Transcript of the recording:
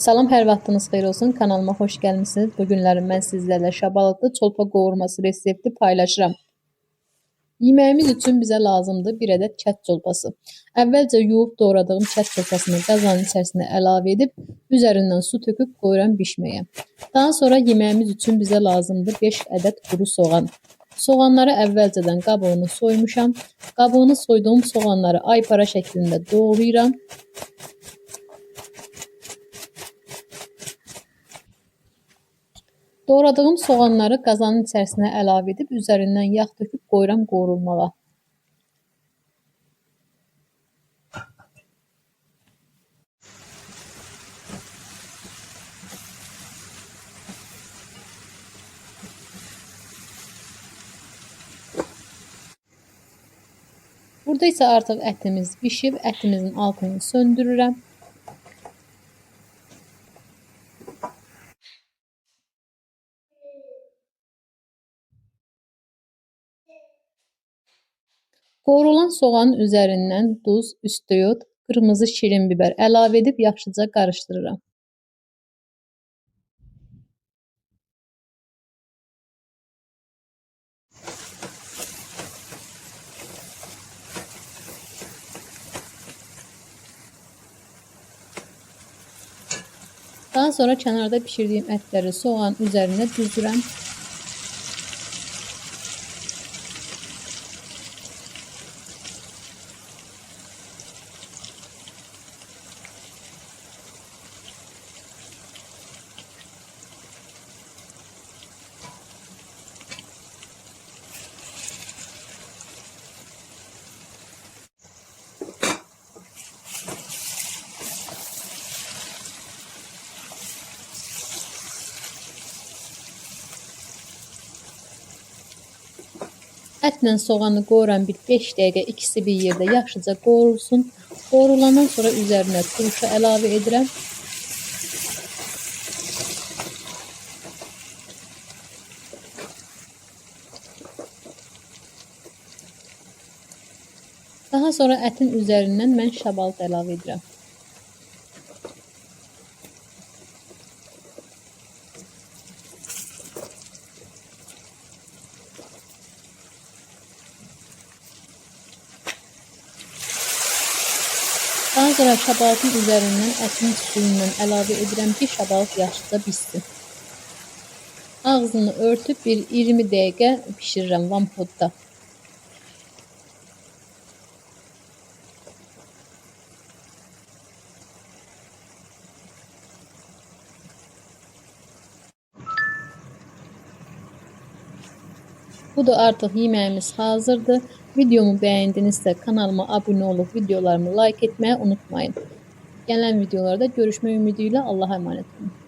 Salam, hər vaxtınız xeyir olsun. Kanalıma xoş gəlmisiniz. Bu günləri mən sizlərlə şabalıdlı çolpa qovurması resepti paylaşıram. Yeməyimiz üçün bizə lazımdır bir ədəd kət çolpası. Əvvəlcə yuyub doğradığım kət çolpasını qazanın içərisinə əlavə edib, üzərindən su töküb qoyuram bişməyə. Daha sonra yeməyimiz üçün bizə lazımdır 5 ədəd quru soğan. Soğanları əvvəlcədən qabığını soymuşam. Qabığını soyduğum soğanları aypara şəklində doğrayıram. Doğradığım soğanları qazanın içərisinə əlavə edib, üzərindən yağ töküb qoyuram qovrulmağa. Burada isə artıq ətimiz bişib, ətimizin altını söndürürəm. Qovurulan soğanın üzərindən duz, üstəyot, qırmızı şirin biber əlavə edib yaxşıca qarışdırıram. Daha sonra kənarda pişirdiyim ətləri soğanın üzərinə düzürəm. Ətlə soğanı qoyuram bir 5 dəqiqə, ikisi bir yerdə yaxşıca qovrulsun. Qovrulandan sonra üzərinə turşu əlavə edirəm. Daha sonra ətin üzərindən mən şabalıd əlavə edirəm. Daha sonra şabaltın üzərindən ətin suyundan əlavə edirəm ki, şabalt yaxşıca pişsin. Ağzını örtüb bir 20 dəqiqə pişirirəm vampotda. Budur, artıq yeməyimiz hazırdır. Videomu bəyəndinizsə kanalıma abunə olub videolarımı like etməyi unutmayın. Gələn videolarda görüşmək ümidi ilə Allaha əmanət olun.